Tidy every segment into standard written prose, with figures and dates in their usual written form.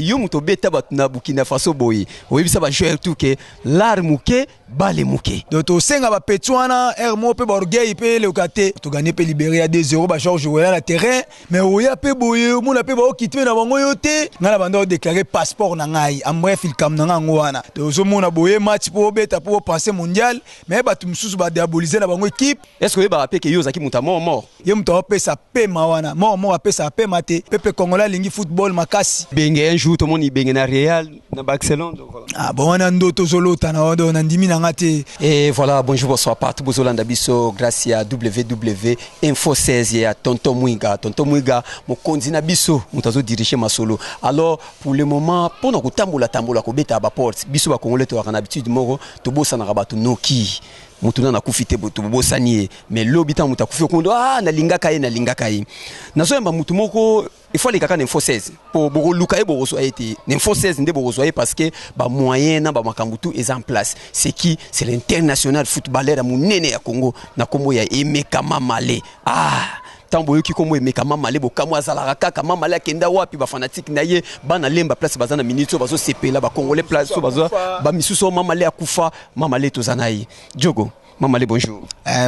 Yo moto obeta bato na Burkina Faso boye, oyebisa bajoueur tout ke lar moke bale moke. Donc tosenga bapeti wana aire moko mpe baorgueil mpe eleka te. Toganye mpe Libéria 2-0, bageorge Weah na terrain, mais oya mpe boye, omona mpe baokiti mpe na bango yo te. Ngai na banda odéclare passeport na ngai. En bref, likambo na ngai yango wana. Tozomona boye match mpo obeta mpo opense mondial, mais bato mosusu badiabolize na bango équipe. Est ce que oyebaka mpe ke yo ozalaki moto ya mort mort? Ye moto aopesa pema wana, mort mort apesaka pema te. Peuple congolais alingi football makasi. Benge un jour tomoni Benge na Real, na Barcelone, donc voilà. Ah bon, wana ndo tozolota na wana, na ndimi na nga te. Et voilà, bonjour, bonsoir partout bozolanda biso grâce ya WW Info 16 ya Tonton Mwiga. Tonton Mwiga, mokonzi na biso, moto azodirige masolo. Alors pour le moment, mpona kotambola tambola, kobeta baporte, biso bakongolais toyaka na habitude moko, tobosanaka bato noki. Motu nano akufi te, tobosani ye, mais lobi ntango moto akufi, okondo: "Ah, nalingaka ye, nalingaka ye." Nazoyamba motu moko, il faut aleka kaka na Info 16 po bokoluka ye, bokozwa ye te. Na Info 16 nde bokozwa ye, parce que bamoyen na bamakambo tout eza en place. C'est qui? C'est l'international footballeur ya monene ya Congo, na nkombo ya Emeka Mamale. Ah, ntango boyoki nkombo Emeka Mamale, bokamwa. Azalaka kaka Mamale, akenda wapi? Bafanatike na ye, bana Lemba place baza na minute oyo bazosepela, bacongolais place oyo baza, bamisusu oyo Mamale akufa. Mamale toza na ye. Jogo Mamale, bonjour.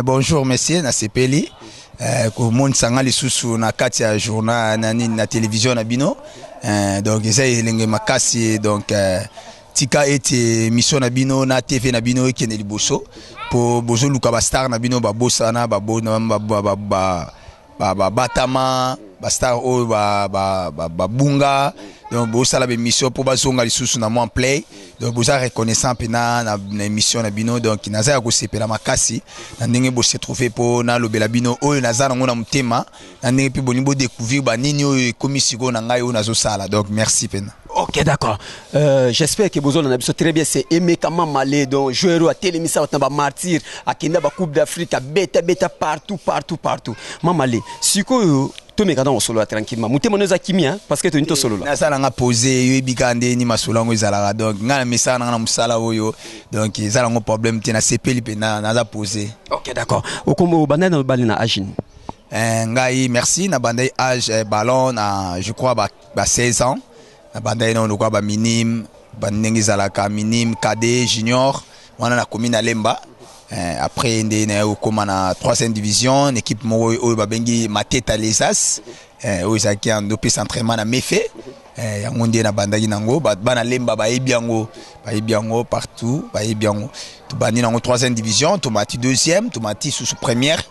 Bonjour monsieur, nasepeli komonisa nga lisusu na kati ya journal na nini, na télévision na bino. Donc eza elenge makasi. Donc tika ete émission na bino na TV na bino ekende liboso, mpo bozoluka bastar na bino babosana, babatama, bastar oyo babunga. Donc bosala bémission mpo bazonga lisusu na mwa play. Donc boza reconnaissant mpena na émission na bino. Donc naza ya kosepela makasi na ndenge bose trouve mpo nalobela bino oyo naza nango na motema, na ndenge mpe bolingi bodécouvrir banini oyo ekomi sikoyo na ngai oyo nazosala. Donc merci mpena. Ok, d'accord. J'espère que bozolanda biso très bien. C'est Emeka Mamale, donc joueur atelemisa bato na bamartyr, akenda bacoupe d'Afrique, abeta beta partout, partout, partout. Mamale, sikoyo tomeka na kosolola tranquillement. Motema no eza kimia, parce que toni tosolola. Naza nanga posé. Yoyebi kaka ndeni masolo yango ezalaka. Donc ngai na mesala nanga na mosala oyo, donc eza nango problème te. Nasepeli mpenza, naza posé. Ok, d'accord. Okombo obanda na bale na age nini? Ngai, merci, nabandai âge ballon na, je crois, ba 16 ans. Nabandai nano lokola baminime, bandenge ezalaka minime, cadet, junior wana nakomi na Lemba. Après nde naye kokóma na troisième division, na équipe moko oyo babengi Mateta Lesas, oyo ezalaki ndopesa entraînement na Mefe. Yango nde nabandaki nango. Bana Lemba bayebi yango, bayebi yango partout, bayebi yango. Tobandi nango troisième division, tomati deuxième, tomati susu première.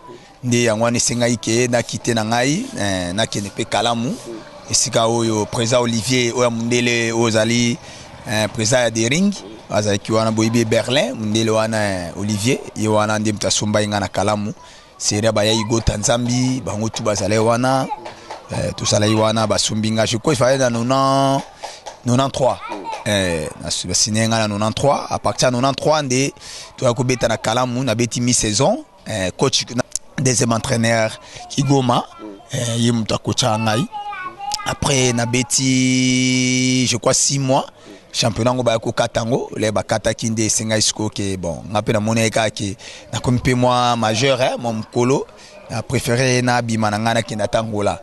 Nde yango wana esengaki ke nakite na ngai, nakende mpe Kalamu, esika oyo président Olivier oyo ya mondele, oyo ozali président ya Daring, azalaki wana. Boyebi Berlin, mondele wana, Olivier, ye wana nde moto asombai ngai na Kalamu. Seria baya Igota Nzambi, bango tu bazalaki wana. Tozalaki wana, basombi nga, je crois ifallait na 90, 93. Basine ngai na 93. À partir ya 93 nde toya kobeta na Kalamu. Nabeti mi saison. Coach, deuxième entraîneur Kigoma, ye moto akotaka ngai. Après nabeti, je crois, 6 mois. Championnat yango baya kokata yango, le bakataki nde esengai sikoyo ke bon, nga mpe namoni kaka ke nakomi mpe mwa majeur, mwa mokolo, na préféré nabima na ngai, nakende ata Angola.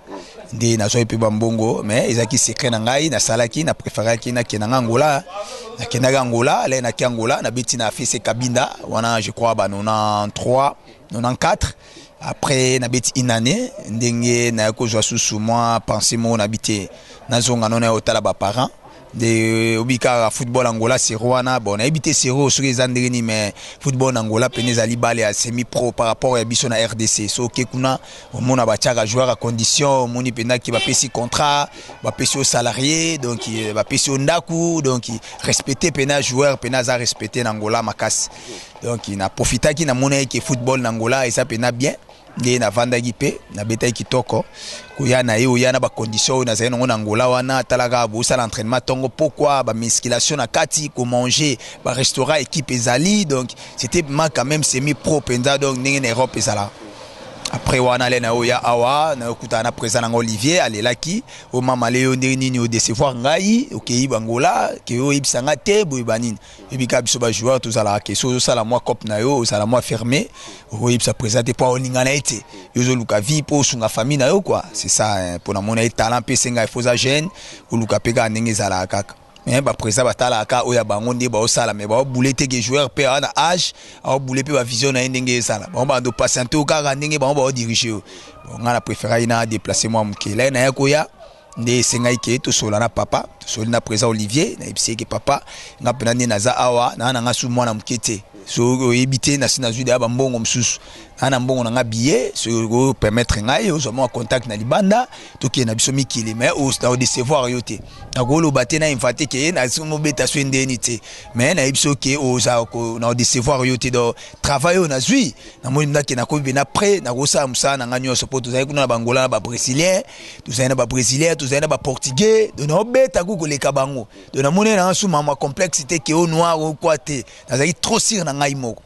Nde nazwaki mpe bambongo, mais ezalaki secret na ngai. Nasalaki, na préféraki nakende nga Angola. Nakendaki Angola. Le naki Angola, nabeti na FC Kabinda wana, je crois ba 93, 94. Après nabeti une année. Ndenge naya kozwa susu mwa pensée moko, nabi te, nazonga no, naya kotala baparent. Nde obi kaka football Angola sero wana. Bon, nayebi te sero soki eza ndenge nini, mais football na Angola pene ezali bale ya semi pro par rapport ya biso na RDC. So oke kuna, omona batiaka joueur à condition, omoni mpendaki bapesi contrat, bapesi yo salarié, donc bapesi yo ndaku, donc respecté mpena, joueur mpena aza respecté na Angola makasi. Donc na profitaki, namonaki ke football na Angola eza mpena bien. Nde navandaki mpe nabetaki kitoko. Koya na ye, oya na bacondition oyo nazali nango na Angola wana, talaka bosala entraînement ntongo, pokwa, bamusculation na kati, komanger, barestaurant équipe ezali. Donc c'était ma quand même semi pro mpenza, donc ndenge na Europe ezalaka. Après wana, le na oyo ya awa, nakutana na président nanga Olivier. Alelaki: "O mama le, yo ndenge nini odecevoir ngai? Okei Bangola ke oyebisa nga te, boye banini?" Oyebi kaka biso bajoueur tozalaka ke so ozosala mwa cope na yo, ozala mwa fermé, okoyebisa président te mpo olinga na ye te. Yo ozoluka vie mpo osunga famille na yo, quoi. C'est ça, mpo namona ye talent mpe esenga, il faut oza jeune, oluka mpe kaka ndenge ezalaka kaka. Mais baprésident batalaka oyo ya bango nde baosala, mais baobule te ke joueur mpe aza na age, aobule mpe bavision na ye ndenge ezala. Bango bando patiente kaka ndenge bango baodirige yo. Bon, ngai na préféré ye na déplace mwa moke. Lai na ye koya nde esengaki ke tosola na papa, tosoli na président Olivier. Nayebisi ye ke papa, nga mpena nde naza awa, naa na nga su mwana moke te. Soki oyebi te, nasi nazwi deya bambongo mosusu, naa na mbongo na nga billet. Soki opermettre ngai ozwa mwa contact na libanda, tokende na biso mikili. Mais na odecevoir yo te, nakoloba te na invente ke nazomobeta so endeni te, mais nayebi so ke oza na odecevoir yo te. Donc travail oyo nazwi, namoni ndake nakomi mpena prêt, nakosala mosala na ngai nyonso, mpo tozali kuna na Bangola, na Babrésilien, tozali na Babrésilien, tozali na Baportugais, donc naobeta ku koleka bango. Donc namoni nanga su mama complexe te ke o noir o kwa te, nazalaki trop sûr na ngai moko.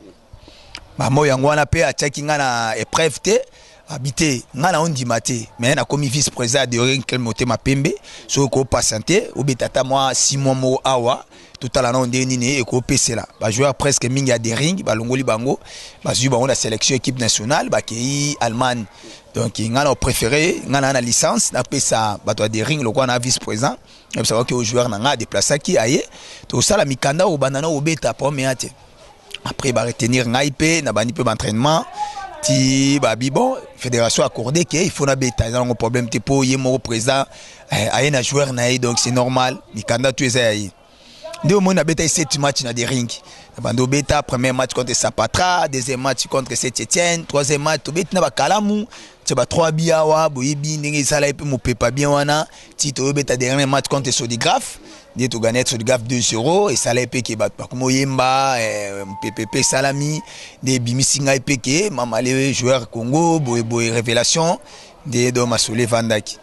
Bamo yango wana mpe atiaki ngai na épreuve te, abi te, ngai na ondima te. Mais nakomi vice président ya Daring Club Motema Pembe. Soki okopatiente, obeta ata mwa 6 mois moko awa, totala nao ndenge nini ekopesela. Bajoueur presque mingi ya Daring balongoli bango, bazwi bango na sélection équipe nationale, bakei Allemagne. Donc ngai na préféré, ngai na licence, napesa bato ya Daring lokola na vice président, nayebisa baki o joueur na ngai adeplasaki, aye, tosala mikanda, obanda na obeta première te. Après baretenir ngai mpe nabandi mpe baentraînement ti babi bon, fédération accordé ke il faut nabeta, eza nango problème te, mpo ye moko président aye na joueur na ye, donc c'est normal, mikanda tu eza ya ye. Nde omoni nabetaki 7 match na Daring. Nabandi obeta premier match contre Sapatra, deuxième match contre Saint Etienne, troisième match tobeti na Bakalamu, tia ba 3 bi awa, boyebi ndenge esala ye mpe mopepa bien wana. Ti toyobeta dernier match contre Sodigraphe, nde togane Sodigraphe 2-0. Esala ye mpe ke bato bakoma oyemba, mopepe mpe esalami, nde ebimisi ngai mpe ke Mamale joueur Congo boyeboye, révélation. Nde do masolo evandaki.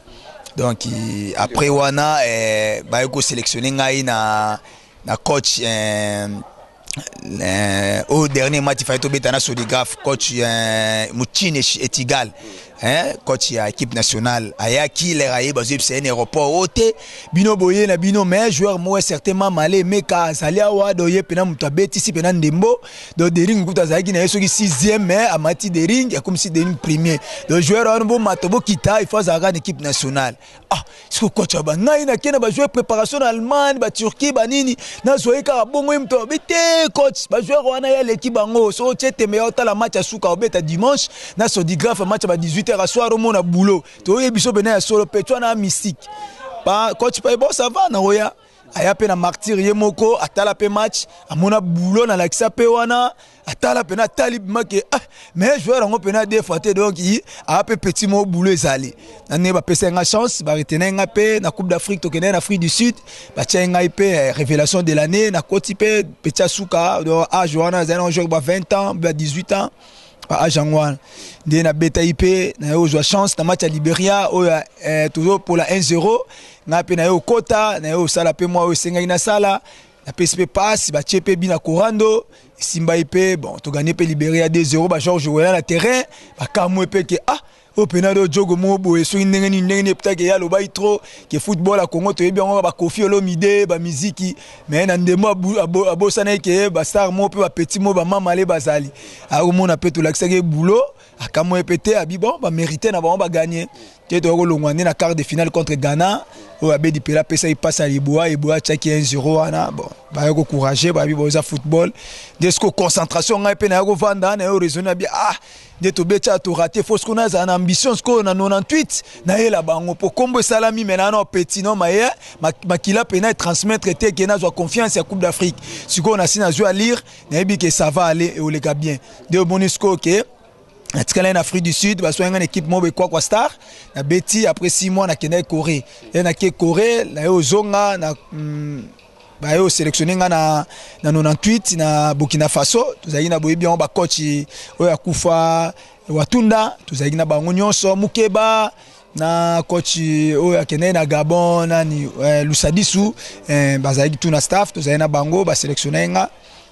Donc après wana baye kosélectionne ngai na coach au dernier match fallait tobeta na Sodigraphe, coach Mutine Etigal, hein, coach ya équipe nationale ayaki lere aye, bazoyebisa ye na aéroport o te, bino boye na bino, mais joueur moko certainement Male Emeka azali awa. Do ye mpena moto abetisi mpena ndembo. Do Daring kutu azalaki na ye soki sixième, mais amati Daring, akomisi Daring premier. Donc joueur wana bomata bokita, il faut azalaka na équipe nationale. Ah, siko coach aba ngai nakei na bajoueur préparation na Allemagne, Baturquie, banini, nazwa ye kaka bongo, ye moto abe te. Coach, bajoueur wana ye aleki bango. Soki otie tembe ya otala match ya suka, obeta dimanche na Sodigraphe, match ya ba 18 heures soir, omona boulot toyebi biso pene ya solo mpe twana mystique. Ba coach pa bon, ça va, nakoya. Aya mpe na Martyr, ye moko atala mpe match, amona boulot nalakisa mpe wana, atala mpena, atali bimake, ah, mais joueur yango mpena deux fois te. Donc aya mpe petit moko, boulot ezali na ndenge bapesa nga chance, baretenir nga mpe na Coupe d'Afrique. Tokendaki na Afrique du Sud, batia ngai mpe révélation de l'année. Nakoti mpe petit asuka, donc age wana azali na joueur ba 20 ans, ba 18 ans, baage yango wana nde nabetai mpe. Naye ozwa chance na match ya Liberia oyo tozopola 1-0, ngai mpe naye okota, naye osala mpe mwa oyo esengaki nasala, napesi mpe passe, batie mpe bina Korando, esimbai mpe. Bon, toganye mpe Liberia 2-0. Bageorge Weah na terrain bakamwe mpe ke ah, oyo mpena do jogo moko boye, soki ndenge nini, ndenge nini eputaki ye alobaki trop ke football ya Congo toyebi yango Bakofi Olomide, bamiziki, mais na ndembo abosanaki ke bastar moko mpe bapeti moko bamamale bazali. Akomona mpe tolakisaki ye boulot, akamwe mpe te, abi bon, bamérite na bango, baganye te. Toya kolongwa nde na quart de finale contre Ghana, oyo Abedi Pela apesaki mpasi ya Eboa, Eboa atiaki 1-0 wana. Bon, baya kocourage, bayebi bo eza football. Nde siko concentration ngai mpe naya kovanda, naye raisonne, abi ah, nde tobeti ya toraté, faut sikoyo nazala na ambition sikoyo na 98 nayela bango, mpo kombo esalami me naa na petit no maye makila mpena etransmettre te ke nazwa confiance ya Coupe d'Afrique. Sikoyo nasi nazwi à lire, nayebi ke ça va aller, eoleka bien. Nde omoni sikoyo ke natikali na Afrique du Sud, baswaki nga na équipe moko Ekwakwa Star, nabeti. Après 6 mois nakendaki Corée, ye nake Corée, naye ozonga na baye osélectionne nga na 98 na Burkina Faso. Tozalaki na boyebi yango bacoach oyo akufa Watunda, tozalaki na bango nyonso, Mukeba na coach oyo akendaki na Gabon nani, Lusadisu, bazalaki tu na staff, tozalaki na bango, basélectionne nga.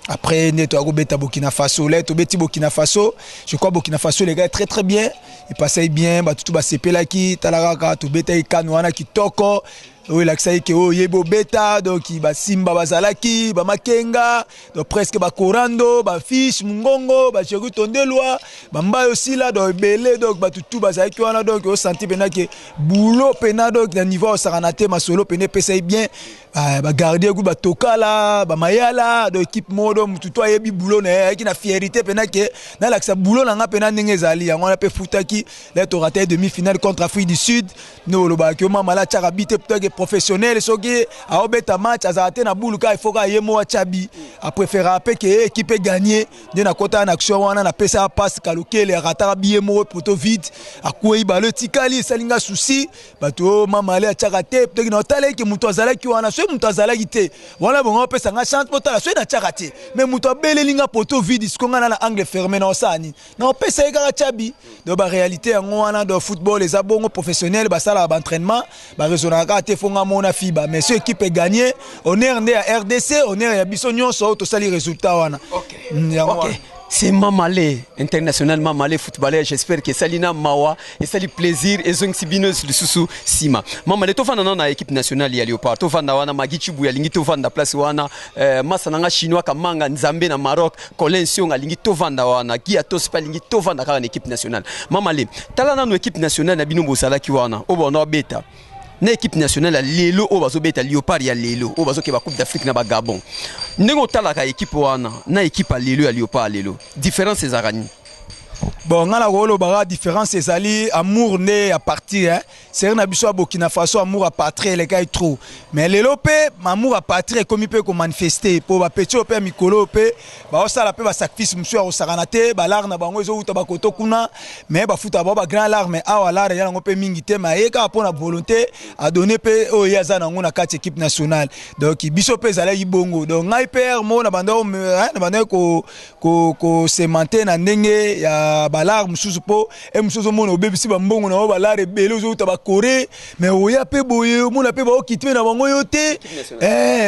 Après nde toya kobeta Burkina Faso. Le tobeti Burkina Faso, je crois Burkina Faso les gars très très bien, epasaki bien, bato tu basepelaki. Tala kaka tobetaki kano wana kitoko. Oyo elakisaki ke oyo oyebi obeta. Donc basimba bazalaki bamakenga, donc presque bakorando, bafiche mongongo, bajeri tondelwa, bambayo osila, donc ebele. Donc bato tu bazalaki wana. Donc osanti mpena ke boulot mpena, donc na niveau osakana te. Masolo mpena epesai bien. Bagardien ku batokala, bamayala. Donc équipe moko, donc motu to ayebi boulot na ye, ayaki na fierté mpena ke nalakisa boulot na nga mpena ndenge ezali. Yango wana mpe futaki le toraté demi finale contre Afrique du Sud. Nde olobaka yo Mamale atiaka but te, plutôt professionnel. Soki aobeta match, azala te na bulu kaka, ifo kaka ye mo atya but. Apréférera mpe ke équipe egagner. Nde nakɔtaka na action wana, napesaka passe Kalokele, arataka but moko, poteau vide, akwei, balo etikali. Esali nga souci. Bato oyo Mamale atiaka te, peut-être na otala eke moto azalaki wana. Soki moto azalaki te wana, bongo opesa nga chance mpo tala soki natiaka te. Mais moto abeleli nga poteau vide, siko nga na angle fermé, na osala nini? Na opesa ye kaka tya but. Donc baréalité yango wana. Donc football eza bongo, professionnel basalaka baentraînement, baraisonnaka kaka te fo nga mona fiba. Mais so équipe egagné, honneur nde ya RDC, honneur ya biso nyonso oyo tosali résultat wana. Yango wana. C'est Mamale, international Mamale, footballeur. J'espère que Salina Mawa et sali plaisir et zongisi bino lisusu sima. Mamale, tofanda na équipe nationale ya Léopard. Tofanda wana Magi Chibu ya lingi tofanda place wana, masa nanga chinois kamanga Nzambe na Maroc, Colin Sion alingi tofanda wana, Guy Atos pa lingi tofanda kaka na équipe nationale. Mamale, tala nanu équipe nationale na bino bosalaki wana. O bona beta na équipe nationale ya lelo oyo bazobeta, Léopard ya lelo oyo bazokeba Coupe d'Afrique na Bagabon. Ndenge otalaka équipe wana na équipe ya lelo, ya Léopard ya lelo, différence ezalaka nini? Bon, nga na kolobaka différence ezali amour nde ya parti, hein. Seri na biso ya Burkina Faso, amour ya patrie elekai trop. Mais lelo mpe amour ya patrie ekomi mpe komanifeste, mpo bapeti oyo mpe ya mikolo oyo mpe baosala mpe basacrifice mosusu ya kosakana te. Balare na bango ezowuta bakoto kuna, mais bafutaka bango bagrand lare. Mais awa lare eza nango mpe mingi te, mais aye kaka mpo na volonté adonne mpe oyo ye aza nango na kati équipe nationale. Donc biso mpe ezalaki bongo. Donc ngai mpe ere moko na bandaki kosemante na ndenge ya balare mosusu, mpo e mosusu ozomona obebisi bambongo na yo, balare ebele ozouta bakore, mais oya mpe boye, omona mpe baokiti mpe na bango yo te.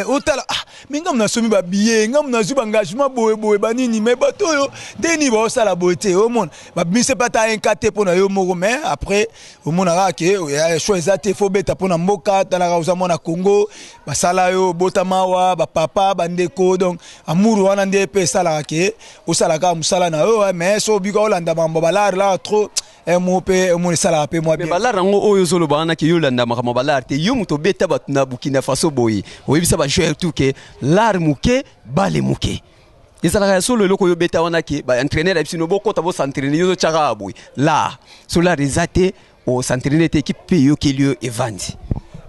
Otala, ah, me ngamu nasomi babillet, ngamu nazwi baengagement boye boye banini, mais bato oyo ndeni baosala boye te. Omona babimisi mpe ata 1 te mpo na yo moko. Mais après omona kaka ke choix eza te, fo beta mpo na mboka. Talaka, oza mwana Congo, basala yo botama awa, bapapa, bandeko. Donc amour wana nde mpe esalaka ke osala kaka mosala na yo. Mais so obika olanda makambo balare lara trop, mo mpe omona esalaka mpe mwa bien. Balare yango oyo ozoloba wana ke yo olanda makambo balare te, yo moto obeta bato na Burkina Faso boye, oyebisa bajoueur tout ke lare moke, bale moke. Ezalaka ya solo eloko oyo obeta wana ke baentraîneur ya biso bokɔta bos'entraîner, yo ozotyaka boye lar? So lar eza te, os'entraîner te, équipe mpe eyokeli yo evandi.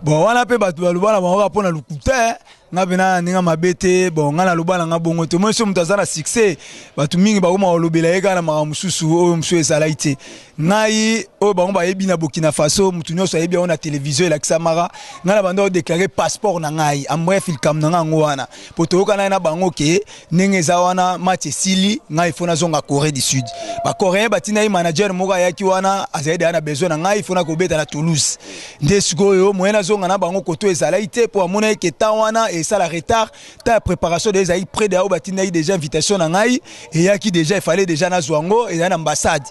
Bon, wana mpe bato baloba na bango kaka mpo na lokuta. Nga mpe na ndenge mabe te. Bon, nga naloba na nga bongo te. Moi so moto aza na succès, bato mingi bakoma kolobela ye kaka na makambo mosusu oyo mosusu ezalaki te. Ngai oyo bango bayebi na Burkina Faso, motu nyonso ayebi yango na télévision elakisamaka. Ngai na banda odéclare passeport na ngai. En bref, likambo na ngai yango wana, po toyokana na bango ke ndenge eza wana, match esili, ngai ifo nazonga Corée du Sud. Bacoréen batindaki manager moko, ayaki wana, azali deya na besoin na ngai, ifo nakobeta na Toulouse. Nde sikoyo moyen nazonga na bango koto ezalaki te, mpo amonaki ke temps wana esala retard, temps ya préparation de ezalaki près de oyo batindaki déjà invitation na ngai eyaki déjà, efallait déjà nazwa yango, ezali na ambassade.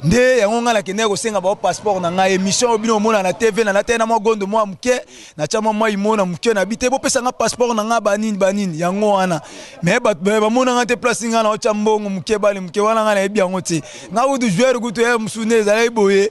Nde yango ngai nakendaki kosenga bao passeport na ngai. Émission oyo bino omona na TV, na natali na mwa gondo mwa moke, natya mwa mai mo na moke na bi te, bopesa nga passeport na ngai banini banini. Yango wana, mais bato bamonanga te place ngai naotya mbongo moke, bale moke wana, ngai nayebi yango te. Ngai kutu joueur kutu ya mosusu nde ezalaki boye,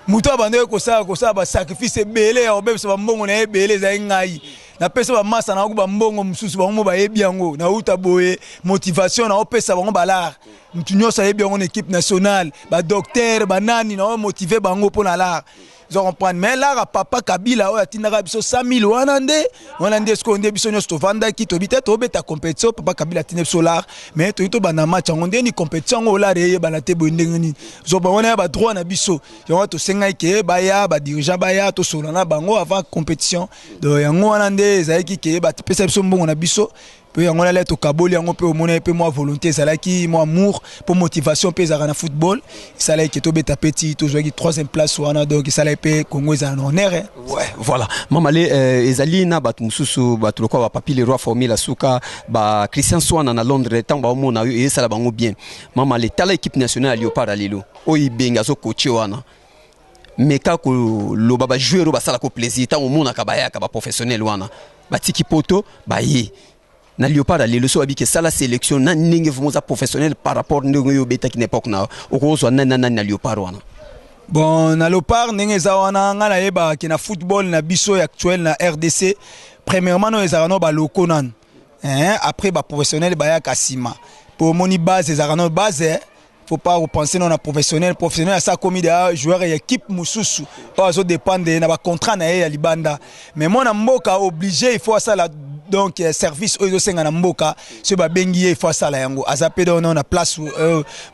moto abandaki kosala basacrifice ebele ya kobebisa bambongo na ye ebele ezali ngai. Napesa bamasa na bango bambongo mosusu, bango mo bayebi yango. Nauta boye, motivation naopesa bango balare, motu nyonso ayebi yango na équipe nationale, badocteur, banani, naomotive bango mpo na lare ozo comprendre. Mais lara papa Kabila oyo atindaka biso 100 000 wana, nde wana nde sikoyo nde biso nyonso tovandaki, tobi te tobeta compétition. Papa Kabila atinda biso lare, mais toyi tobanda match yango ndeni compétition yango lare eyebana te boye ndenge nini. Zoba wana ya badroit na biso, yango tosengaki ke baya, badirigeant baya, tosolola na bango avant compétition. Donc yango wana nde ezalaki ke bapesa biso mbongo na biso mpe yango nala tokaboli yango. Mpe omona mpe mwa volonté ezalaki, mwa amour mpo motivation mpe ezalaka na football, esalaki ke tobeta mpe ti tozwaki troisième place wana. Donc esalaki mpe Congo ezala na honneur. Ouais, voilà Mamale, ezali na bato mosusu, bato lokola bapapi le roi Formule Asuka, ba Christian Swana na Londres, ntango baomona oyo eyesala bango bien. Mamale, tala équipe nationale ya Léopard ya lelo oyo Ibenge azokoche wana. Meka koloba bajoueur oyo basalaka plaisir ntango omonaka bayaka baprofessionnel wana, batiki poto, baye na Léopard ya lelo. So babiki esala sélection na ndenge vraiment oza professionnel par rapport ndenge oyo obetaki na époque na, okozwa nani na nani na Léopard wana? Bon, na Léopard ndenge eza wana, ngai nayebaka ke na football na biso ya actuel na RDC, premièrement no ezalaka no baloko nanu, hein, après baprofessionnel bayaka nsima. Po omoni base ezalaka no base, faut pas repenser non na professionnel. Professionnel asa komi da joueur ya équipe mosusu oyo azodépendre na bacontrat na ye ya libanda. Mais mwana mboka obligé, il faut asala donc service oyo ezosenga na mboka. Soki babengi ye, il faut asala yango. Aza mpe donc na place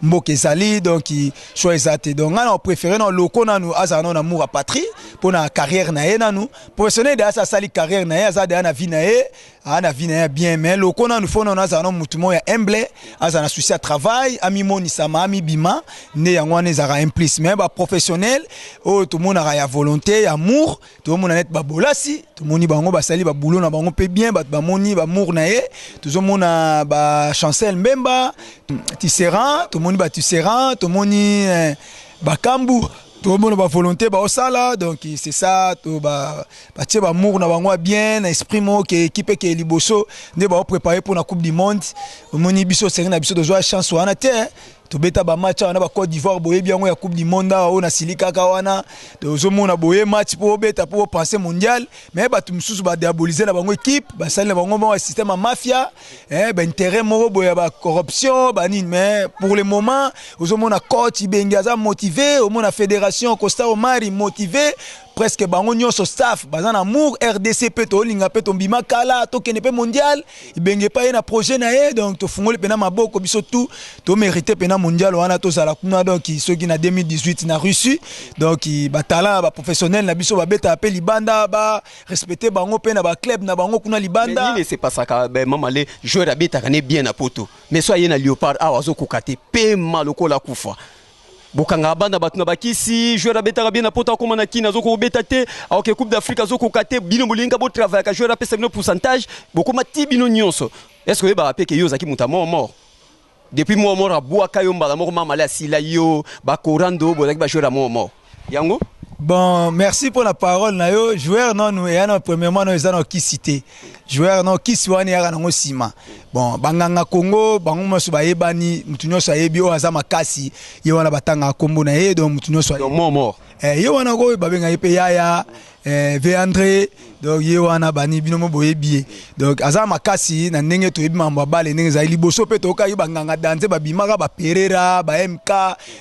mboka ezali, donc choix eza te. Donc ngai na préféré na loko nanu azala nano na amour ya patrie mpo na carrière na ye nanu. Professionnel deya asa asali carrière na ye, aza deya na vie na ye, aa na vie na ye bien. Mais loko nanu, faut nanu azala no mutu moko ya humble, azala na souci ya travail, amimonisama, amibima nde yango wana ezalaka un plus. Mais baprofessionnel oyo tomonaka ya volonté, ya amour, tomona neti babolasi, tomoni bango basali baboulot na bango mpe bien, bato bamoni bamour na ye. Tozomona bachancel Mbemba, Tisserand, tomoni batisserand, tomoni bakambu, tomona bavolonté baosala. Donc c'est ça, to batie bamour na bango ya bien na esprit moko ke équipe eke liboso nde baoprépare mpona Coupe du monde. Omoni biso série na biso, tozwa chance wana te. Tobeta bamatch awa na baCôte d'Ivoire, boyebi yango ya Coupe du monde awa oyo nasili kaka wana. Tozomona boye match mpo obeta mpo opense mondial, mais bato mosusu badiabolize na bango équipe, basali na bango moko système ya mafia, baintérêt moko boye ya bacorruption banini. Mais pour le moment ozomona coach Ibenge aza motivé, omona fédération Costa Omari motivé, presque bango nyonso staff baza na amour RDC mpe tolinga mpe tombima kala, tokende mpe mondial. Ibenge epai ye na projet na ye, donc tofungoli mpena maboko, biso tout tomérite mpena mondial wana, tozala kuna. Donc soki na 2018 na Russie, donc batalent baprofessionnel na biso babetaka mpe libanda, barespecte bango mpe na baclub na bango kuna libanda. Nini esepasaka mama le joueur abetaka ne bien na poto, mais so aye na Léopard awa azokoka te, pema lokola kufa? Bokangaka bana bato na bakisi. Joueur abetaka bien na poto, akóma na kini, azokoka kobeta te. Aoke Coupe d'Afrique, azokoka te. Bino bolinga botravaillaka, joueur apesa bino pourcentage, bokóma ti bino nyonso. Est ce que oyebaka mpe ke yo ozalaki moto ya mort mort depuis mort mort abwaka yo mbala moko? Mamale asila yo bakorando, bozalaki bajoueur ya mort mort yango. Bon, merci pour la parole na yo. Joueur nanu eya na premièrement no eza na okisi te. Joueur na okisi wana eyaka nango nsima. Bon, banganga Congo bango nyonso bayebani, mutu nyonso ayebi oyo aza makasi, ye wana batangaka nkombo na ye. Donc mutu nyonso mort mort. Ye wana oyo babengaka ye mpe yaya ve André. Donc ye wana bani bino mo boyebi ye. Donc aza makasi na ndenge toyebi makambo ya bale ndenge ezali liboso mpe toyokaki banganga danze babimaka, baperera ba MK,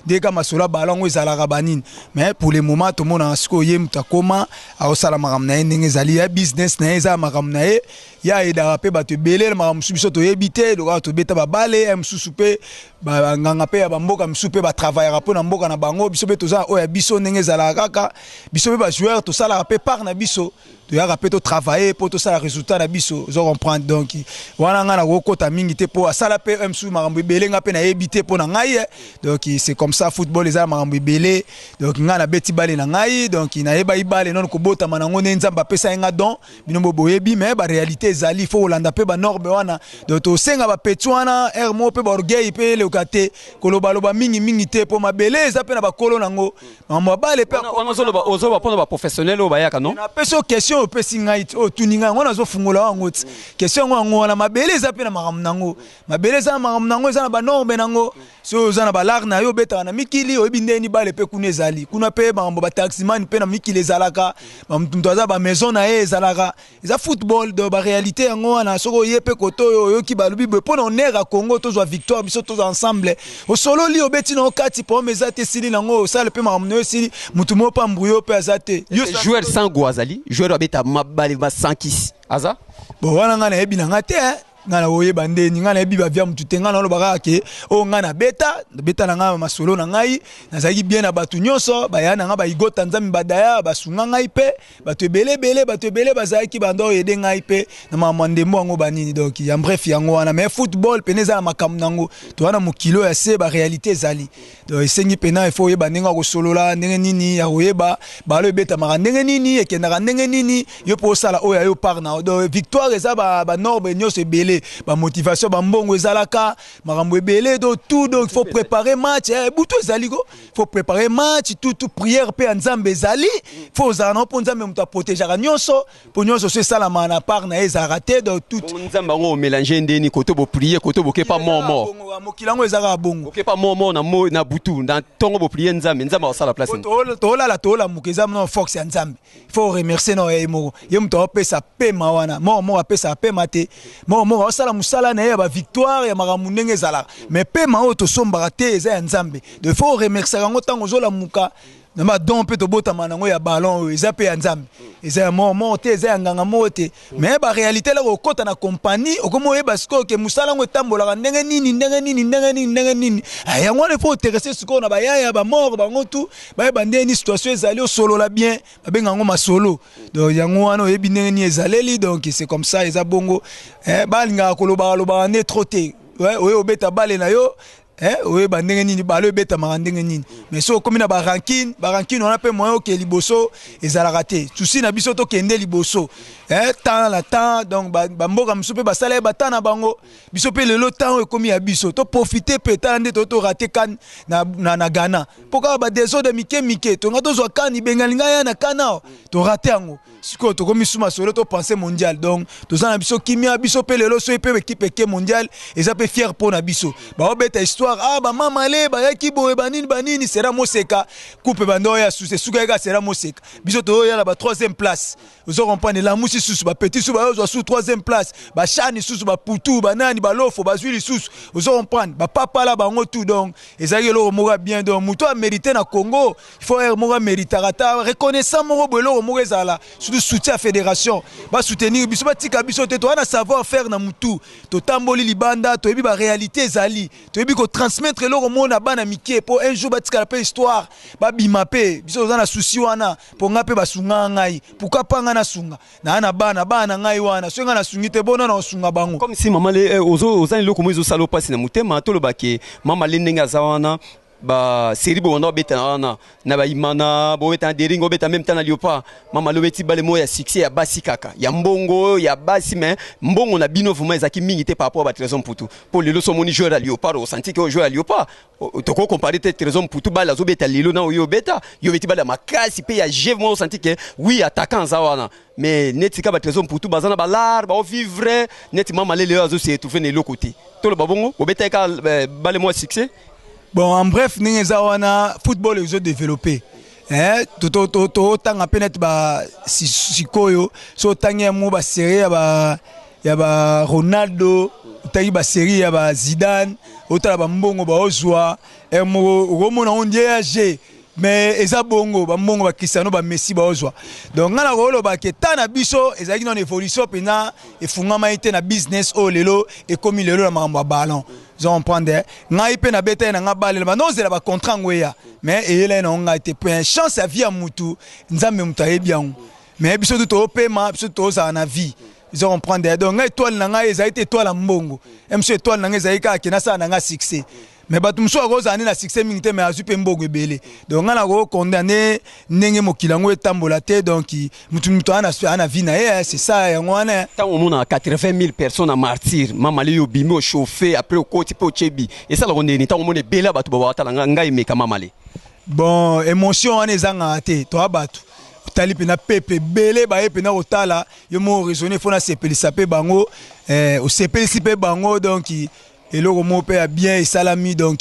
ndenge ka masolo ya bala yango ezalaka banini. Mais pour le moment tomonaka sikoyo ye moto akoma aosala makambo na ye ndenge ezali ya business na ye, eza makambo na ye, ye ayedaka mpe bato ebele na makambo mosusu biso toyebi te. Lokola tobeta babale ya mosusu mpe banganga mpe ya bamboka mosusu mpe batravaillaka mpo na mboka na bango, biso mpe toza oyo ya biso ndenge ezalaka kaka. Biso mpe bajoueur tosalaka mpe part na biso, toyaka mpe totravaille mpo tosala résultat na biso, ozo comprendre. Donc wana ngai nakokota mingi te mpo asala mpe mosusu makambo ebele, ngai mpe nayebi te mpo na ngai. Donc c'est comme ça, football eza na makambo ebele. Donc ngai nabeti bale na ngai, donc nayebaki bale nono kobotama nango nde Nzambe apesa ye nga don, bino bo boyebi. Mais baréalité ezali, faut kolanda mpe banorme wana. Donc tosenga bapetits wana aire moko mpe baorgueil mpe eleka te, kolobaloba mingimingi te, mpo mabele eza mpe na bakolo nango, makambo ya bale mpe. Wana ozoloba mpona baprofessionnel oyo bayaka, non? Napesi yo question, opesi ngai ti oyo otuni ngai yango, nazofungola yango ti question yango. Yango wana mabele eza mpe na makambo nango, mabele eza na makambo nango, eza na banorme nango. Soki oza na balare na yo, obetaka na mikili, oyebi ndeni bale mpe kuna ezali, kuna mpe makambo bataximan mpe na mikili ezalaka, moto aza bamaison na ye ezalaka, eza football. Donc baréalité yango wana. Soki oye mpe kote oyo oyoki balobi boye mpo na honneur ya Congo, tozwa victoire, biso tozwa ensemble, osololi, obeti nango kati, problème eza te, esili nango. Osala mpe makambo na yo, esili, motu moko mpe ambrouye mpe aza te. Joueur sans go azali joueur abeta mabale ba sans kisi aza? Bon, wana ngai nayebi na ngai te. Ngai na koyeba ndeni ngai nayebi bavia motu te. Ngai naloba kaka ke oyo ngai nabeta, nabeta na ngai masolo na ngai, nazalaki bien na bato nyonso baya na ngai, baigota Nzambe badaya basunga ngai mpe bato ebele ebele, bato ebele bazalaki banda oyo ede ngai mpe na makambo ya ndembo yango banini. Donc ya bref yango wana. Mais football pene eza na makambo nango, toza na mokili oyo ya se, baréalité ezali. Donc esengi mpena il faut oyeba ndenge ya kosolola, ndenge nini ya koyeba balo ebetamaka ndenge nini, ekendaka ndenge nini, yo mpo osala oyo ya yo part na. Donc victoire eza banorme nyonso ebele. ebele, bamotivation, bambongo ezalaka, makambo ebele. Donc tout, donc il faut préparer match, butu ezali ko, faut préparer match, tout, tout. Prière mpe ya Nzambe ezali, faut ozala nango, mpo Nzambe moto aprotégeaka nyonso, mpo nyonso so esalamaka na part na ye ezalaka te. Donc tout. Nzambe yango omélange ndeni koto boprier, koto bokepa mort mort? Mokili yango ezalaka bongo. Bokepa mort mort na mo na butu, na ntongo boprier Nzambe, Nzambe akosala place. Tolala, tolamuka, eza na force ya Nzambe. Il faut remercier na ye moko, ye moto aopesa pema wana. Moko moko apesaka pema te, moko moko aosala mosala na ye ya bavictoire, ya makambo ndenge ezalaka, mais pema oyo tosombaka te eza ya Nzambe. Donc il faut remercier yango ntango ozolamuka. Na badon mpe tobotama nango ya ballon oyo eza mpe ya Nzambe, eza ya moko moko te, eza ya nganga moko te. Mais baréalité eloko okɔta na compagnie, okomi oyeba sikoyo ke mosala yango etambolaka ndenge nini, ndenge nini, ndenge nini, ndenge nini. Yango wana ifo oterese sikoyo na bayaya, bamort, bango tu bayeba ndenge nini situation ezali, osolola bien, babenga yango masolo. Donc yango wana oyebi ndenge nini ezaleli. Donc c'est comme ça, eza bongo. Balingaka kolobaka lobaka nde trop te. Oye obeta bale na yo, oyeba ndenge nini balo ebetamaka ndenge nini. Mais soki okomi na barancune, barancune wana mpe moyen oke liboso ezalaka te. Souci na biso, tokende liboso, temps na temps. Donc bamboka mosusu mpe basala ye bata na bango, biso mpe lelo temps oyo ekomi ya biso, toprofite mpe. Tala nde torater CAN na Ghana, mpo kaka badésordre mike mike. Tonga tozwa CAN, ibengali ngai ya na CAN awa, torater yango. Sikoyo tokomi suma solo, topense mondial. Donc toza na biso kimia. Biso mpe lelo, soki mpe équipe eke mondial, eza mpe fier mpo na biso. Baobeta histoire, ah, bamamale bayaki boye, banini banini, sera moseka coupe bando oyo ya susu esuka yaka sera moseka. Biso toyoya na ba troisième place, ozo comprendre? Elamusi susu bapeti susu, bayozwa su troisième place, bashani susu, baputu, banani, balofo bazwi lisusu, ozo comprendre? Bapapala bango tout. Donc ezalaki eloko moko ya bien. Donc moto amérite na Congo, il faut ere moko améritaka ta reconnaissant moko boye, eloko moko ezala, surtout soutien ya fédération, basoutenir biso, batika biso te. Toza na savoir faire na mutu, totamboli libanda, toyebi baréalité ezali, toyebi kotransmettre eloko moko na bana mike, mpo un jour batikala mpe histoire, babima mpe. Biso toza na souci wana, mpo ngai mpe basungaka ngai, pourquoi pa ngai nasunga naa na bana, bana na ngai wana? Soki ngai nasungi te, bona na osunga bango. Comme si mama le oza eloko moko ezosala mpasi na motema. Tolobake mama le ndenge aza wana, basérie bobanda obetana wana na bayimana, bobeta na Daring, obeta même temps na Léopard. Mama le obeti bale moko ya succès ya basi kaka ya mbongo ya basi, mais mbongo na bino vraiment ezalaki mingi te par rapport à batrésor Mputu. Mpo lelo so omoni joueur ya Léopard, osanti ke oyo joueur ya Léopard. Tokocompare te Trésor Mputu bale azobeta lelo na oyo obeta. Yo obeti bale ya makasi mpe ya jeu moko, osanti ke oui, attaquant aza wana. Mais neti ka batrésor Mputu baza na balare, baovivre neti mama lele oyo azose retrouve na eloko te. Toloba bongo, bobetaki kaka bale moko ya succès. Bon, en bref, ndenge eza wana, football ezodéveloppe. Totanga mpe neti sikoyo so otangi yango, basérie ya ba Ronaldo, otangi basérie ya ba Zidane, otala bambongo baozwa moko, okomona ngo ndie ya g. Mais eza bongo, bambongo baCristiano, baMessi baozwa. Donc ngai na koloba ke ta na biso ezalaki nano évolution mpenza efungamai te na business oyo lelo ekomi lelo na makambo ya ballon, ozo comprendre? Ngai mpe nabeta ye na ngai balela, bando ozela bacontrat yango eya, mais eyela ye nango ngai te. Mpe chance ya vie ya mutu, Nzambe moto ayebi yango. Mais biso tu toopema, biso tozala na vie, ozo comprendre? Donc ngai, étoile na ngai ezali te étoile ya mbongo. Mosu étoile na ngai ezali kaka ke nasala na ngai succès. Mais bato mosusu akozala nde na succès mingi te, mais azwi mpe mbongo ebele. Donc ngai nakokondane ndenge mokili yango etambola te. Donc mutu mutu aa na vie na ye, c'est ça, yango wana. Ntango omonaka 80 000 personnes na Martyr, mamale yo obimi, ochauffe, après okoti mpe otyebi, esalaka ndeni ntango omona ebele ya bato babawatala ngai emeka mamale? Bon, émotion wana ezangaka te. Toya bato otali mpena pepe ebele baye mpena kotala yo moko, raisonne, fo nasepelisa mpe bango, osepelisi mpe bango. Donc eloko moko mpe ya bien esalami. Donc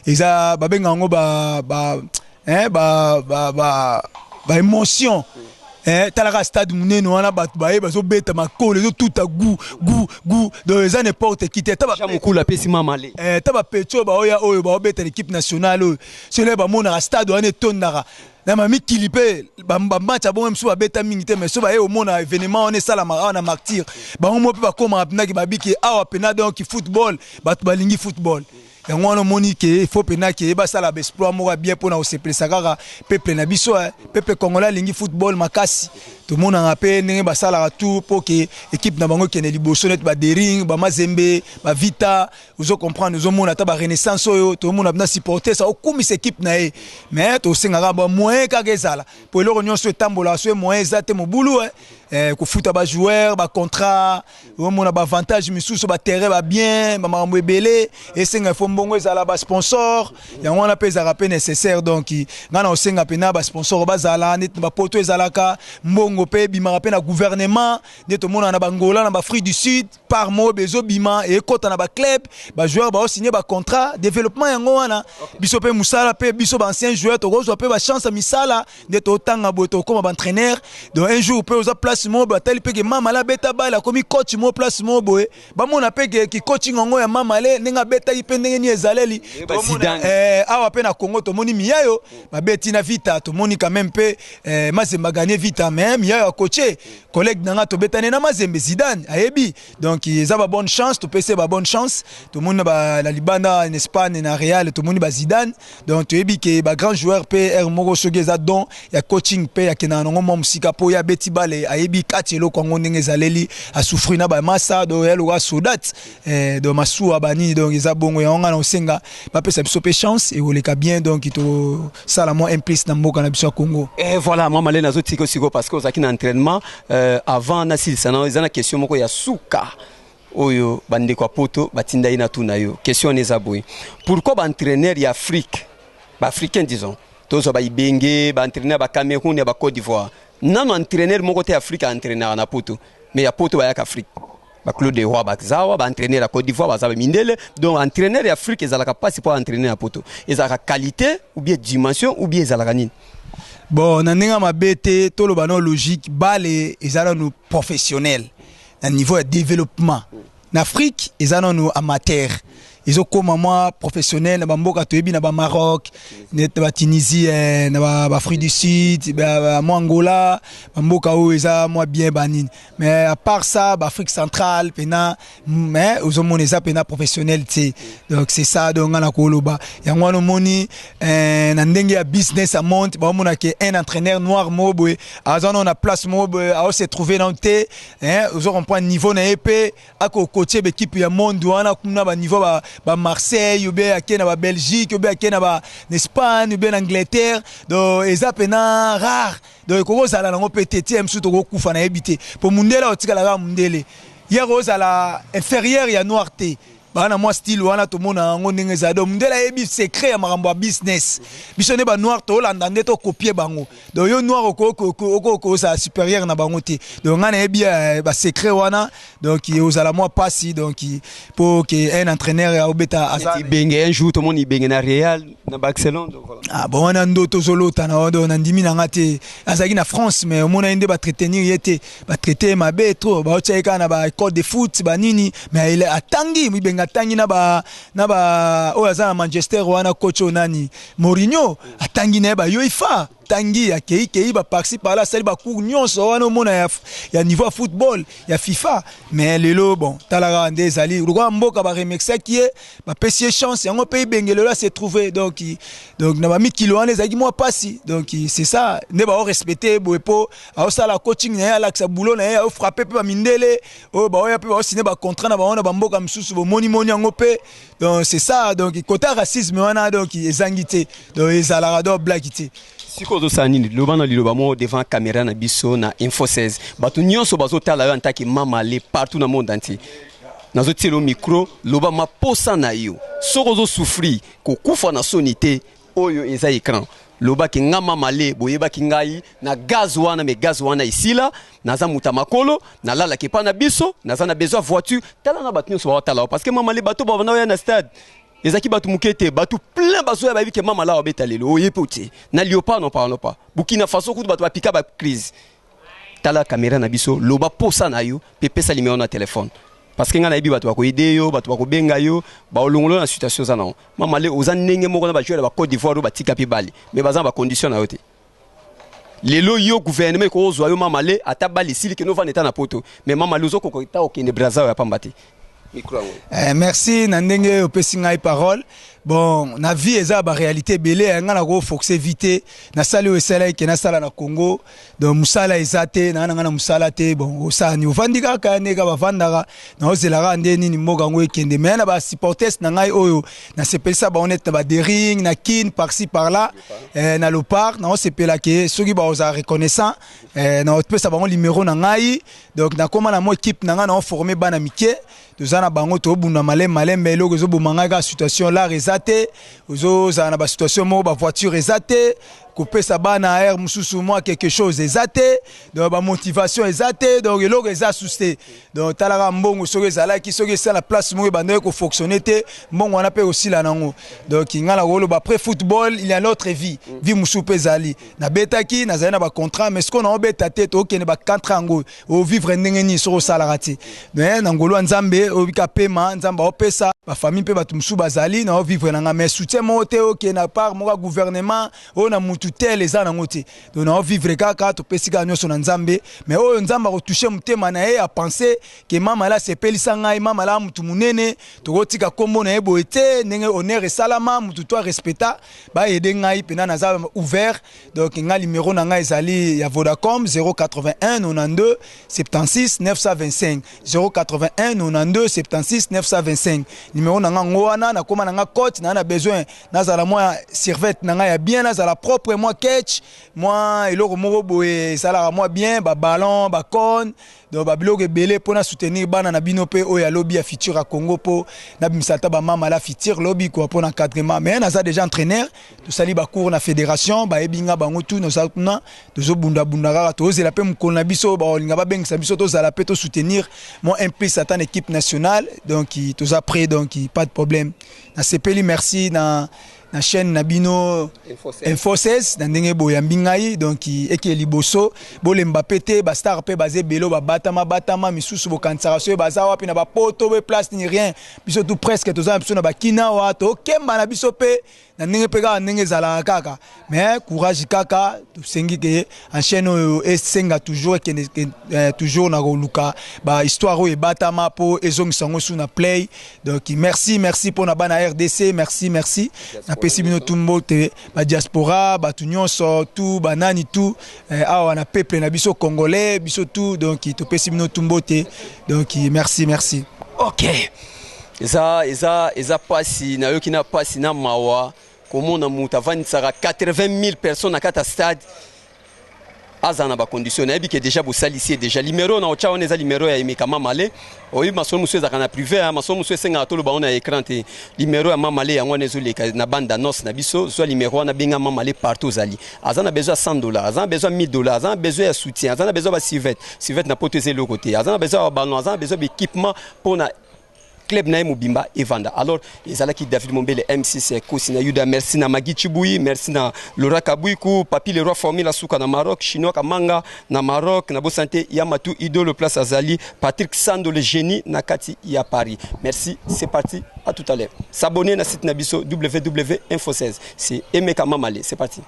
eza babenga yango ba ba hein, ba ba ba ba émotion. Talaka stade monene wana, bato baye bazobeta makolo, ezotuta gu gu gu. Donc eza n'importe qui te. Mokulu apesi mamale. Ta bapeti oyo baoya, oyo baobeta l'équipe nationale oyo, soki bamonaka stade wana etondaka na bamikili mpe bamatch ya bongo mosusu babeta mingi te, mais so baye omona événement wana esalamaka awa na Martyr, bango mo mpe bakomaka mpendaki babiki awa mpena. Donc football, bato balingi football. Yango wana omoni ke faut mpena ke basala baexploit moko ya bien mpona kosepelisa kaka peuple na biso. Peuple congolais alingi football makasi. Tomonaka mpe ndenge basalaka tout mpo ke équipe na bango ekende liboso, neti baDaring, baMazembe, baVita, ozo comprendre? Ozomona ata baRenaissance oyo, tomona mpena supporter sa okumisa équipe na ye. Mais tosengaka bamoyen kaka ezala, po eloko nyonso etambolaka, so moyen eza te, mobulu. Kofuta bajoueur, bacontrat, omona baavantage misusu, baterrain, babien, bamakambo ebele esenga. Ifo mbongo ezala, basponsor yango wana mpe ezalaka mpe nécessaire. Donc ngai na osenga mpena basponsor bazala neti na bapoto, ezalaka mbongo mpe ebimaka mpe na gouvernement, nde tomonaka na bangola, na baafrique du Sud, par mois bezobima, ekɔta na baclub, bajoueur baosigne bacontrat, développement yango wana. Biso mpe mosala mpe biso baancien joueur tokozwa mpe bachance ya misala, nde totanga boye, tokóma baentraîneur. Donc un jour mpe oza place moko boye, atali mpe ke Mamale abeta bale, akomi coach moko place moko boye, bamona mpe ke ki coaching yango ya Mamale, ndenge abetaki mpe ndenge nini ezaleli. Awa mpe na Congo tomoni Miyayo babeti na Vita, tomoni quand même mpe Mazembe aganye Vita, mais Miyayo akoche collègue na nga, tobetani na Mazembe, Zidane ayebi. Donc eza babonne chance, topesi ye babonne chance. Tomoni na libanda, en Espagne, na Real, tomoni bazidane. Donc toyebi ke bagrand joueur mpe aire moko, soki eza don ya coaching mpe akendaka nango mwa mosika, mpo ye abeti bale, ayebi kati eloko yango ndenge ezaleli, asouffrir na bamasa, donc ya lokola sodat, donc masuwa banini. Donc eza bongo yango nga na osenga bapesa biso mpe chance, ekoleka bien. Donc tosala mwa un plus na mboka na biso ya Congo. Et voilà, mwa malene azotika sikoyo parce que ozalaki na entraînement. Avant nasilisa na eza na question moko ya suka oyo bandeko ya poto batinda ye na tuna yo. Question wana eza boye: pourquoi baentraîneur ya Afrique, baafricain disons, tozwa baibenge, baentraîneur ya bacameroun, ya bacôte d'Ivoire, nano entraîneur moko te Afrique aentraînaka na poto, mais ya poto bayaka Afrique? Baclaude Roy bazawa, baentraîneur ya Côte d'Ivoire baza bamindele. Donc entraîneur ya Afrique ezalaka mpasi mpo entraîneur ya poto. Ezalaka qualité ou bien dimension ou bien ezalaka nini? Bon, na ndenge mabe te, toloba no logique, bale eza nanu professionnel na niveau ya développement na Afrique, eza nanu amateur. Ezokóma mwa professionnel na bamboka toyebi, na bamaroc, neti batunisie, na baafrique du Sud, mwa Angola, bamboka oyo eza mwa bien banini. Mais à part ça, baafrique centrale mpena, mais ozomona eza mpena professionnel te. Donc c'est ça. Donc nga na koloba yango wana, omoni, na ndenge ya business ya monde, baomona ke un entraîneur noir moko boye aza nano na place moko boye, aose trouve nano te. Ozo comprendre niveau na ye mpe akokotie baekipe ya monde wana kuna, baniveau bamarseille, ou bien ake na babelgique, ou bien ake na baespagne, ou bien na Angleterre. Donc eza mpena rare. Donc ekoki kozala nango mpe te, tie mosusu tokokufa, nayebi te, po mundele akotikala kaka mundele, ye kozala inférieur ya noir te. Baa na mwa style wana, tomona yango ndenge ezala. Donc mundele ayebi secret ya makambo ya business, biso nde banoir tolanda nde tokopie bango. Donc yo noir okoki ozala supérieur na bango te. Donc ngai nayebi basecret wana. Donc ozala mwa pasi, donc po ke un entraîneur aobeta aza Ibenge, un jour tomoni Ibenge na Real, na Barcelone, donc voilà. Ah bon, wana ndo tozolota na do, na ndimi na nga te. Azalaki na France, mais omona ye nde batraitenir ye te, batraite ye mabe trop, baotia ye kaka na baécole de foot banini. Mais atangi, Ibenge atangi na ba oyo aza na Manchester wana, coach oyo nani, Mourinho, atangi na ye bayoifa, tangi akei baparci par là, asali bacours nyonso wana omona ya niveau ya football ya FIFA. Mais lelo, bon, talaka nde ezali lokola mboka baremerciaki ye, bapesi ye chance yango mpe Ibenge lelo ase trouvé. Donc na bamikili wana ezalaki mwa pasi. Donc c'est ça nde baorespecte boye, mpo aosala coaching na ye, alakisa boulot na ye, aofrappe mpe bamindele oyo baoya mpe baosine bacontrat na bango na bamboka mosusu, bomonimoni yango mpe. Donc c'est ça. Donc côté racisme wana, donc ezangi te, donc ezalaka, donc blaki te. Sikoyo ozosala nini? Loba na liloba moko devant caméra na biso na Info 16. Bato nyonso bazotala yo antaki Mamale partout na monde entier. Nazotiela yo micro, loba maposa na yo. Soki ozosouffrir, kokufa na soni te, oyo eza écran. Lobaki: nga Mamale, boyebaki ngai na gaz wana, mais gaz wana esila, naza moto ya makolo, nalalaki epa na biso, naza na besoin voiture. Tala na bato nyonso baotala, parce que Mamale, bato babanda oya na stade ezalaki bato moke te, bato plein bazoya, bayebi ke Mamala abeta lelo. Oye mpe otie na Léopard, non parlons pas, Burkina Faso kutu bato bapika bacrise. Tala caméra na biso, loba posa na yo mpe pesa numéro na telefone, parce que ngai nayebi bato bakoyede yo, bato bakobenga yo, baolongolo na situation oza nango. Mamale, oza ndenge moko na bajoueur ya bacôte d'Ivoire oyo batika mpe bale, mais baza na bacondition na yo te. Lelo yo, gouvernement ekozwa yo, Mamale, ata bale esili, kende ovanda eta na poto. Mais Mamale, ozokoka ta okende Braza oyo ya pamba te. Micro yango. Merci na ndenge opesi ngai parole. Bon, na vie eza ba réalité ebele ya nga, nako forcer vie te. Nasali oyo esalaki ke nasala na Congo. Donc mosala eza te, naa na nga na mosala te. Bon, osala nini? Ovandi kaka ndenge bavandaka, naozelaka nde nini mboka yango ekende. Mais na basupporters na ngai oyo nasepelisa bango neti na badering na Kine, par-ci par-là, na Lopar, naosepela ke soki bakozala reconnaissant, naopesa bango numéro na ngai. Donc nakóma na mwa équipe na ngai, naoforme bana mike, toza na bango, tobunda malembe malembe. Eloko ezoboma ngai kaka situation lar eza te, ozozala na basituation moko, bavoiture eza te, kopesa bana aire mosusu mwa quelque chose eza te, donc bamotivation eza te, donc eloko eza susu te. Donc talaka mbongo soki ezalaki, soki esala place moko ebandaki kofonctionne te, mbongo wana mpe kosila nango. Donc ngai na koloba, après football il y a l'autre vie, vie mosusu mpe ezali. Nabetaki, nazali na bacontrat, mais sikoyo naobeta te, tokende bacontrats yango, ovivre ndenge nini soki osalaka te? Mais na ngolu ya Nzambe, obika pema, Nzambe aopesa bafamille mpe bato mosusu bazali na ovivre na nga. Mais soutien moko te okende na part moko ya gouvernement oyo na mutu tel eza nango te. Donc na ovivre kaka, topesi kaka nyonso na Nzambe. Mais oyo Nzambe akotouche motema na ye, apense ke mama la asepelisa ngai, mama la mutu monene, tokotika nkombo na ye boye te, ndenge honneur esalama, mutu to arespecta, baaider ngai mpena, naza ouvert. Donc ngai numéro na ngai ezali ya Vodacom, 081 92 76 925, 081 92 76 925, numéro na ngai ngo wana. Nakóma na nga cote naa na besoin nazala mwa serviette na ngai ya bien, nazala propre, mwa ketch, mwa eloko moko boye esalaka mwa bien, baballon, bacone, donc babiloko ebele mpona soutenir bana na bino mpe oyo alobi ya futur ya Congo, mpo nabimisa ata bamama la futur lobi kua mpona encadrement. Mais naza déjà entraîneur, tosali bacours na fédération, bayebi nga bango tu, noza kuna, tozobundabunda kaka, tozela mpe mokolo na biso baolinga babengisa biso, tozala mpe tosoutenir mwa un plus ata na équipe nationale. Donc toza prêt, donc pas de problème. Nasepeli, merci na chaîne na bino Info 16 na ndenge boyambi ngai. Donc eke liboso, bolemba mpe te, bastar mpe baza ebele oyo babatama batama, misusu bokanisaka soki baza wapi na bapoto be place ni rien. Biso tout presque toza na biso na bakina awa, tokemba na biso mpe na ndenge mpe kaka ndenge ezalaka kaka. Mais courage kaka, tosengi ke chaîne oyo esenga toujours ekende toujours na koluka bahistoire oyo ebatama mpo ezongisa yango su na play. Donc merci, merci mpona bana RDC, merci, merci. Napesi bino tu mbote, badiaspora, bato nyonso tu, banani tu, awa na peuple na biso congolais, biso tu. Donc topesi bino tu mbote, donc merci, merci. Ok, eza pasi, nayoki na pasi na mawa komona moto avandisaka 80 000 personnes na kati ya stade aza na bacondition. Nayebi ke déjà bosalisi ye déjà. Numéro na otya wana eza numéro ya Emeka Mamale. Oyebi, masolo mosusu ezalaka na privé, masolo mosusu esengaka toloba ngo na écran te. Numéro ya Mamale yango wana ezoleka na bande annonce na biso. Zwa numéro wana, benga Mamale partout ozali. Aza na besoin ya 100 dollars, aza na besoin ya 1000 dollars, aza na besoin ya soutien, aza na besoin ya basurvêt. Survêt na poto eza eloko te. Aza na besoin ya baballon, aza na besoin ya baéquipement mpona club na ye mobimba evanda. Alors ezalaki David Mombele, M6 Kosi na Yuda. Merci na Magi Chibui, merci na Laura Kabuiku, Papi le Roi Formule Suka na Maroc, Chinois Kamanga na Maroc, na bosante Yamatu Idolo place azali, Patrick Sando le génie na kati ya Paris. Merci, c'est parti, à tout à l'heure. S'abonner na site na biso www info 16. C'est Emeka Mamale, c'est parti.